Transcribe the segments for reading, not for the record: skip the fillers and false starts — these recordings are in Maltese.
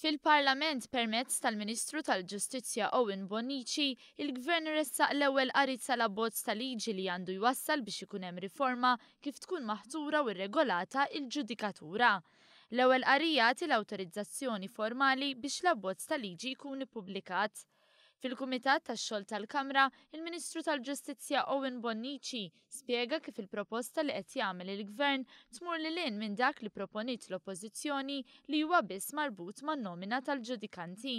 Fil-Parlament permezz tal-Ministru tal-Ġustizzja Owen Bonnici, il-Gvern ressaq l-ewwel qari tal-abbozz ta' liġi li għandu jwassal biex ikun hemm riforma kif tkun maħtura u rregolata l-ġudikatura. L-ewwel qari jagħti l-awtorizzazzjoni formali biex l-abbozz ta' liġi jkun ippubblikat. Fil-Kumitat tax-Xogħol tal-Kamra, il-Ministru tal-Ġustizzja Owen Bonnici spjega kif il-proposta li qed jagħmel il-Gvern tmur lil hinn minn dak li proponiet l-Oppożizzjoni li huwa biss marbut man-nomina tal-ġudikanti.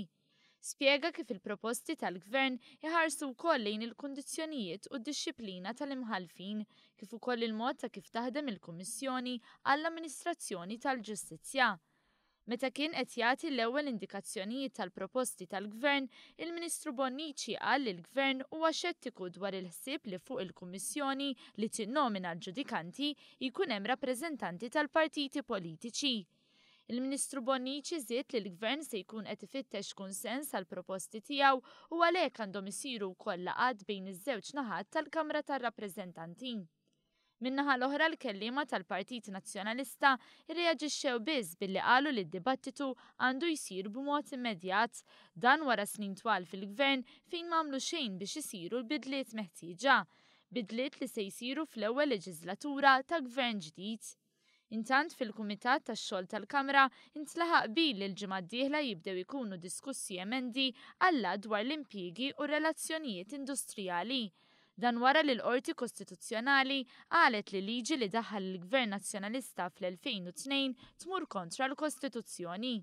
Spjega kif il-proposti tal-Gvern iħarsu wkoll lejn il-kundizzjonijiet u d-dixxiplina tal-imħallfin, kif ukoll il-mod ta' kif taħdem il-Kummissjoni għall-Amministrazzjoni tal-Ġustizzja. Meta kien qed jagħti l-ewwel indikazzjonijiet tal-proposti tal-Gvern, il-Ministru Bonnici qal li l-Gvern huwa xettiku dwar il-ħsieb li fuq il-Kummissjoni li tinnomina l-ġudikanti jkun hemm rappreżentanti tal-partiti politiċi. Il-Ministru Bonnici żied li l-Gvern se jkun qed ifittex kunsens għall-proposti tiegħu u għalhekk għandhom isiru wkoll laqgħat bejn iż-żewġ naħat tal-Kamra tar-Rappreżentanti. Min-naħa l-oħra l-kelliema tal-Partit Nazzjonalista rreaġixxew biss billi qalu li d-dibattitu għandu jsir b'mod immedjat. Dan wara snin twal fil-Gvern fejn m'għamlu xejn biex isiru l-bidliet meħtieġa. Bidliet li se jsiru fl-ewwel leġiżlatura ta' Gvern ġdid. Intant fil-Kumitat tax-Xogħol tal-Kamra ntlaħaq qbil li l-ġimgħa d-dieħla jibdew ikunu diskussi emendi għall-Att dwar l-Impjiegi u r-Relazzjonijiet Industrijali. Dan wara li l-Qorti Kostituzzjonali qalet li liġi li daħħal il-Gvern Nazzjonalista fl-2002 tmur kontra l-Kostituzzjoni.